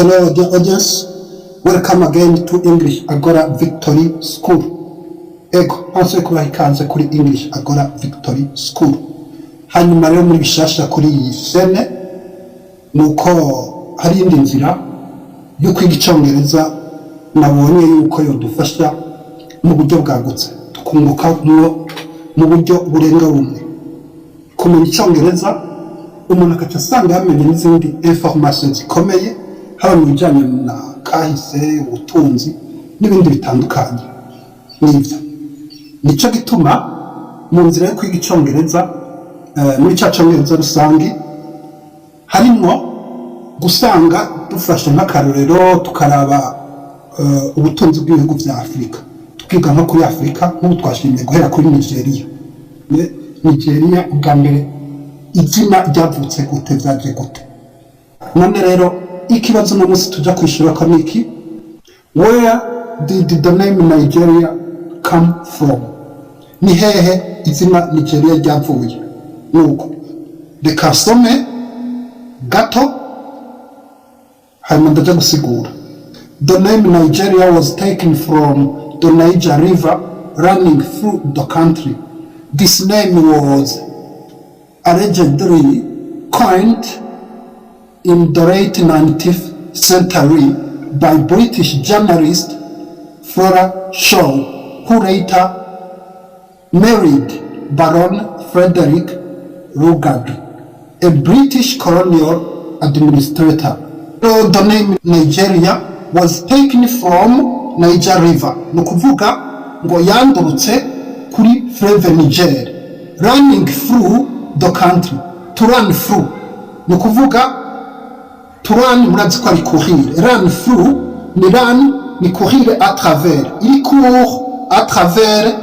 Hello, dear audience. Welcome again to English Agora Victory School. Ego, ntanse kubaha ikaze kuri English Agora Victory School. Hanyuma rero muri bishasha kuri iyi chaîne ni uko hari iyindi nzira yo kwiga Icongereza nabonye yuko yodufasha mu buryo bwagutse, tukunguka mu buryo burenga bumwe. Kumenya Icongereza, umuntu agaca asanga yamenye n'izindi information zikomeye, haba mu bijyanye na kahise, ubutunzi n'ibindi bitandukanye. Nibyo, nicyo gituma mu nzira yo kwiga Icongereza, muri cya Congereza rusange, harimwo gusanga dufashe nk'akarorero tukaraba ubutunzi bw'ibihugu bya Afurika, tukiga nko kuri Afurika. Nk'ubu twashimye guhera kuri Nigeria. Nigeria ubwa mbere izina ryavutse gute? Byaje gute? None rero ikibazo uno munsi tuja kwishura ko niki: Where did the name Nigeria come from? Ni hehe izina Nigeria ryavuye? Nuko reka nsome gato, hanyuma ndaja gusigura. The name Nigeria was taken from the Niger River running through the country. This name was allegedly coined in the late 19th century by British journalist Flora Shaw, who later married Baron Frederick Lugard, a British colonial administrator. So the name Nigeria was taken from Niger River. Ni ukuvuga ngo yandurutse kuri Fleuve Niger, running through the country. To run through, ni ukuvuga to run, murazi ko ari courir. Run through ni run, ni courir à travers, iri court à travers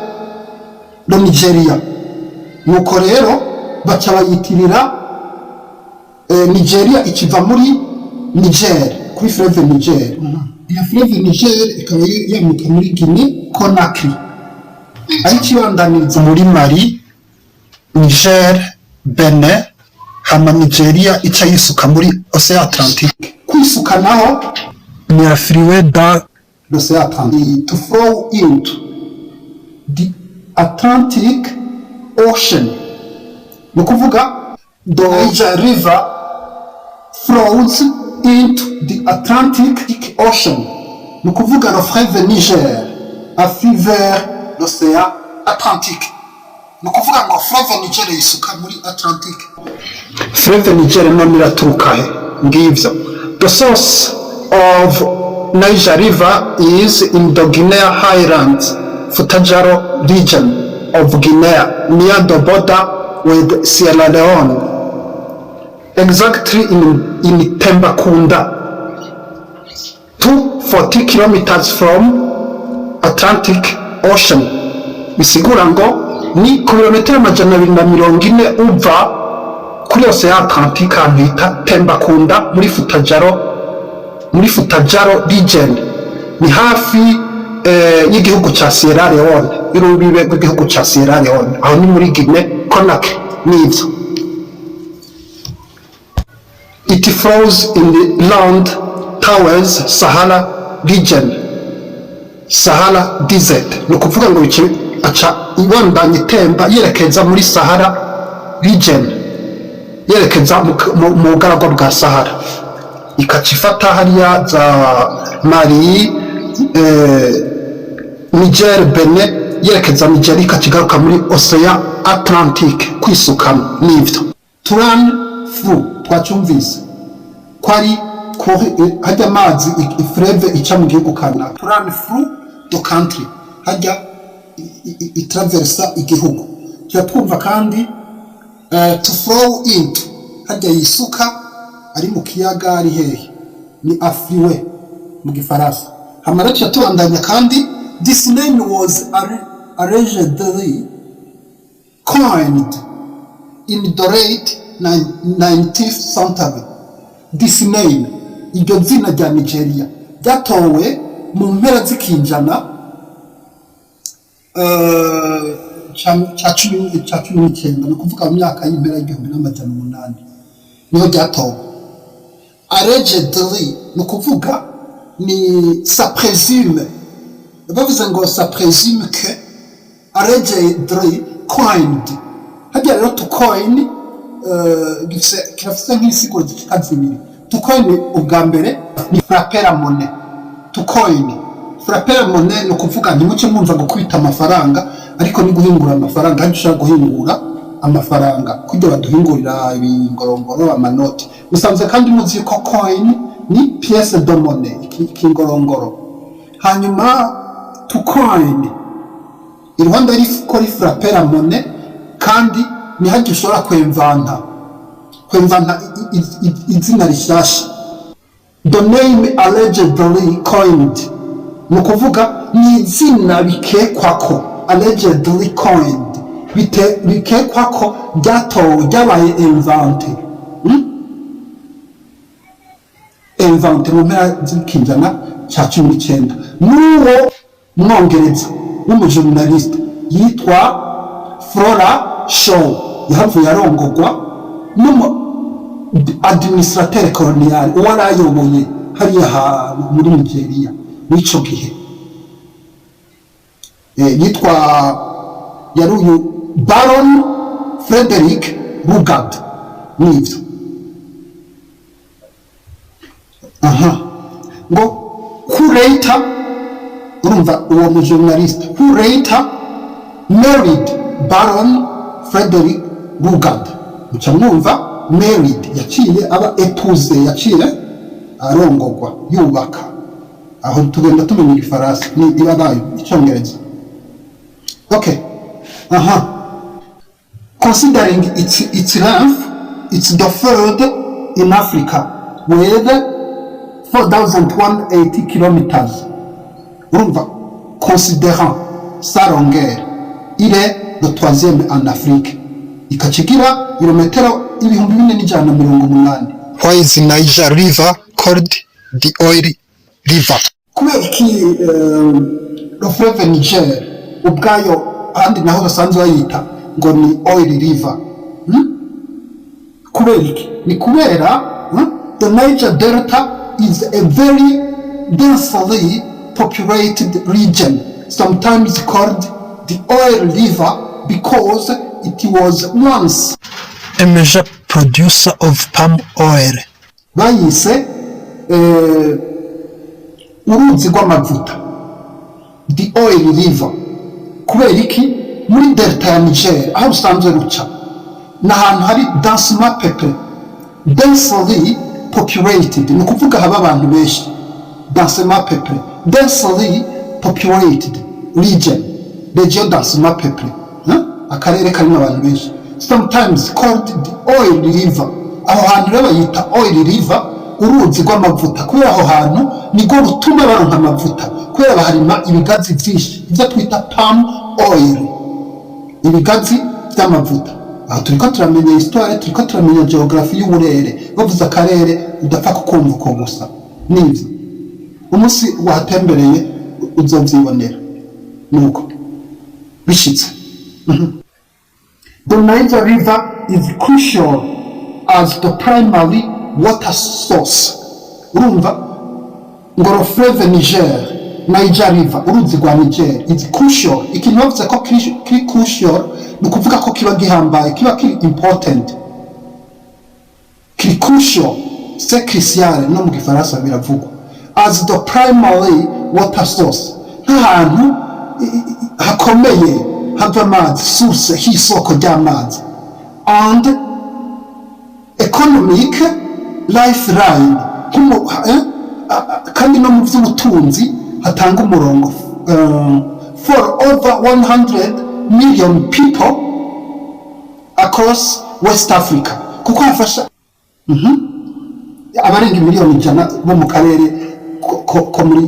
le Nigeria. Nuko rero baca bayitirira Nigeria, ikiva muri Niger, kuri fleuve Niger. Iyo fleuve Niger ikaba yamuka muri Guinea Conakry, ariko ibandaniriza muri Mali, Niger, Benin, hama Nigeria ica yisuka muri Océan Atlantique. Kwisuka naho ni affluer dans l'océan Atlantique, to flow into the Atlantic Ocean. Ni ukuvuga the Niger River flows into the Atlantic Ocean. Ni ukuvuga le fleuve Niger afflue vers l'océan Atlantique. Ni ukuvuga ngo fleuve Niger yisuka muri Atlantique. Fleuve Niger none iraturuka he? Ngivyo. The source of Niger River is in the Guinea Highlands, Fouta-Djallon region of Guinea, near the border with Sierra Leone, exactly in Tembakunda, 240 kilometers from Atlantic Ocean. Bisigura ngo ni ku birometero 240 uva kuri Océan Atlantique, ahantu bita Tembakunda muri Fouta-Djallon, muri Fouta-Djallon region. Ni hafi y'igihugu ca Sierra Leone, y'urubibe rw'igihugu ca Sierra Leone. Aho ni muri Guinea Conakry. Nivyo. It flows in the land towards Sahara region, Sahara Desert. Ni ukuvuga ngo bice aca ibandanya itemba yerekeza muri Sahara region, yerekeza mu bugaragwa bwa Sahara, ikaca ifata hariya za Mali, Niger, Benin, yerekeza Niger, ikaca igaruka muri Océan Atlantique. Kwisukamo nivyo to run through, twacyumvise ko ari hajya amazi, fleuve ica mu gihugu kanaka. To run through the country, hajya itraversa igihugu. Tuba twumva kandi to flow into, hajya yisuka ari mu kiyaga, ari hehe? Ni affluer mu Gifaransa. Hama rero tubandanya kandi. This name was allegedly coined in the late 19th century. This name, iryo zina rya Nigeria ryatowe mu mpera z'ikinjana ca 19, ni ukuvuga mu myaka y'impera y'1800 niho ryatowe. Allegedly ni ukuvuga ni ça présume. Bavuze ngo ça présume que, allegedly coined. Harya rero to coin kirafise nk'insiguro zishika zibiri. To coin ubwa mbere ni frapper la monnaie. To coin, frapper la monnaie, ni ukuvuga, ntimuce mwumva gukubita amafaranga, ariko ni guhingura amafaranga. Hajya ushobora guhingura amafaranga kugira baduhingurira ibingorongoro, amanoti musanzwe. Kandi muzi ko coin ni pièce de monnaie, ikingorongoro. Hanyuma to coin, iruhande ko frapper la monnaie, kandi ni hajya ushobora kwemvanta izina rishasha. The name allegedly coined, ni ukuvuga ni izina bikekwa ko, allegedly coined, bikekwa ko ryatowe, ryabaye inventé, Inventé mu mpera z'ikinjana cya 19 n'uwo Mwongereza w'umujournaliste yitwa Flora Shaw, yahavuye arongogwa n'umu administrateur colonial, uwo arayoboye hariya muri Nigeria w'ico gihe. Yitwa, yari uyu Baron Frederick Lugard. Nivyo. Aha ngo who later, urumva uwo mujournaliste, who later married Baron Frederick Lugard. Muca mwumva married, yaciye aba épouse, yaciye arongogwa, yubaka. Aho tugenda tumenya Igifaransa ni ibabaye Icyongereza. Okay, aha considering its length, it's the third in Africa with 4180 kilometers. Urumva, considérant sa longueur, il est le troisième en Afrique, ikacigira ibirometero 4180. Why is Niger River called the oil river? Kubera iki le fleuve Niger ubwayo, ahandi naho basanzwe bayita ngo ni oil river? Kubera iki? Ni kubera the Niger Delta is a very densely populated region, sometimes called the oil river because it was once a major producer of palm oil. Bayise uruzi rw'amavuta, the oil river. Kubera iki? Muri delta ya Niger, aho rusanzwe ruca, ni ahantu hari densement peuplé, densely populated, ni ukuvuga haba abantu benshi. Densement peuplé, densely populated region, region densement peuplé, hein? Akarere karimo abantu benshi, sometimes called the oil river. Aho hantu rero bayita oil river, uruzi rw'amavuta, kubera aho hantu nibwo rutuma baronka amavuta, kubera baharima ibigazi byinshi, ibyo twita palm oil, ibigazi by'amavuta. Aha turiko turamenya histoire, turiko turamenya geography y'uburere. Bavuze akarere, udapfa kukumva uko gusa. Nivyo, umunsi wahatembereye uzovyibonera nuko bishitse. The Niger River is crucial as the primary water source. Urumva ngo le fleuve Niger, Niger River, uruzi rwa Niger, is crucial. Ikintu bavuze ko kiri crucial, ni ukuvuga ko kiba gihambaye, kiba kiri important, kiri crucial, c'est crucial no mu Gifaransa biravugwa. As the primary water source, nk'ahantu hakomeye hava amazi, source, h'isoko ry'amazi, and economic lifeline, kandi no mu by'ubutunzi hatanga umurongo, for over 100 million people across West Africa, kuko hafasha abarenga miliyoni 100 bo mu karere ko muri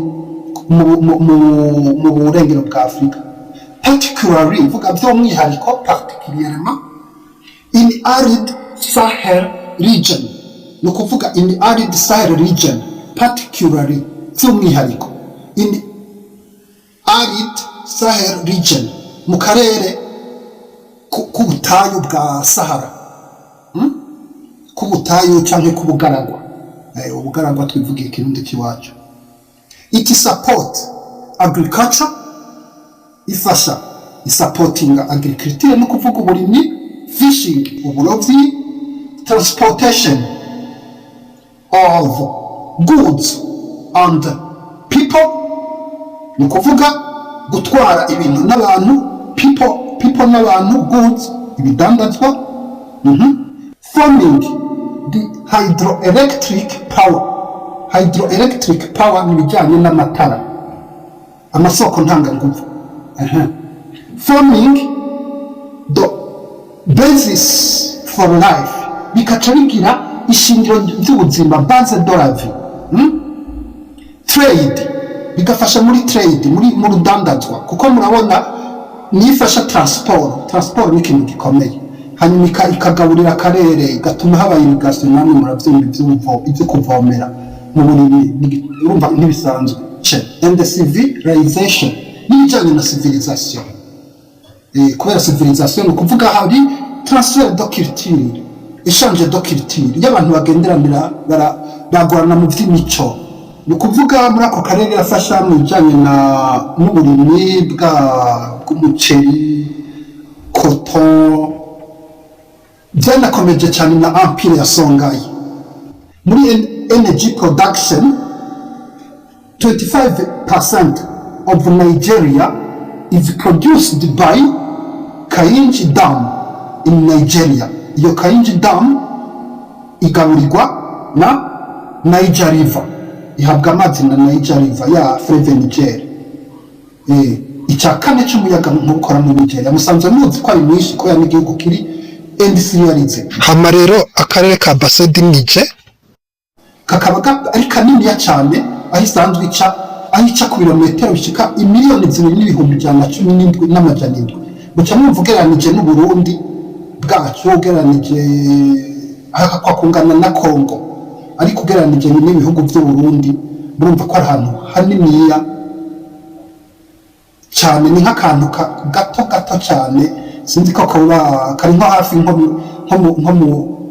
mu burengero bwa Afurika. Particularly, vuga by'umwihariko, particulièrement in arid Sahel region, ni ukuvuga in arid Sahel region, particularly, by'umwihariko, in arid Sahel region, mu karere k'ubutayu bwa Sahara, K'ubutayu canke k'ubugaragwa. Ubugaragwa twivugiye ikirundi cy'iwacu. It support agriculture, ifasha, isupportinga agriculture, no kuvuga uburimyi, fishing, uburovyi, transportation of goods and people, ni ukuvuga gutwara ibintu n'abantu, people, people n'abantu, goods, ibidandazwa. Forming the hydroelectric power. Hydroelectric power ni ibijyanye n'amatara, amasoko ntanganguvu. Forming the basis for life, bikaca bigira ishingiro ry'ubuzima, base de la vie? Trade, bigafasha muri trade, muri mu rudandazwa, kuko murabona nifasha transport. Transport ni ikintu gikomeye. Hanyuma ikagaburira akarere, igatuma haba irrigation. Namwe muravyumva ibyo kuvomera mu burimyi, urumva ntibisanzwe. And the civilization, n'ibijyanye na civilisation. Kubera civilisation ni ukuvuga hari transfert de culture, échange de culture y'abantu bagenderanira, bagorana mu by'imico. Ni ukuvuga muri ako karere irafasha mu bijyanye na n'uburimyi bw'umuceri, coton. Byanakomeje cyane na empire ya Songhai. Muri energy production, 25% of Nigeria is produced by Kainji Dam in Nigeria. Iyo Kainji Dam igaburirwa na Niger River, ihabwa amazi na Niger River ya Fleuve Niger. Icya kane cy'umuyaga nk'ukora muri Nigeria musanzwe muzi ko ari mwinshi kubera n'igihugu kiri industrialisé. Hama rero akarere ka Bassin du Niger kakaba ari kaniniya cyane, aho isanzwe ica, aho ica ku birometero bishika imiliyoni 2,117,700. Muca mwumva ugereranije n'Uburundi bwacu, ugereranije kwa kungana na Congo, ariko ugereranije n'ibihugu by'Uburundi, murumva ko ari ahantu haniniya cyane. Ni nk'akantu gato gato cyane, sinzi ko koba kari nko hafi nko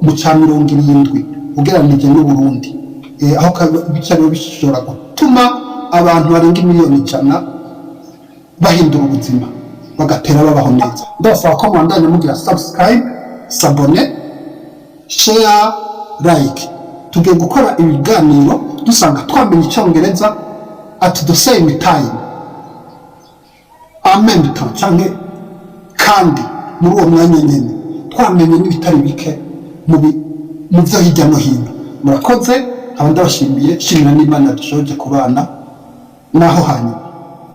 mu ca 70 ugereranije n'Uburundi. Aho bica rero bishobora gutuma abantu barenga imiliyoni 100 bahindura ubuzima, bagatera babaho neza. Ndabasaba ko mwandanya mugira subscribe, s'abonner, share, like. Tugiye gukora ibiganiro dusanga twamenye icyongereza at the same time, en même temps, canke kandi muri uwo mwanya nyene twamenye n'ibitari bike mu byo hirya no hino. Murakoze, nkaba ndabashimiye, shimira n'Imana dushoboje kubana naho hanyuma.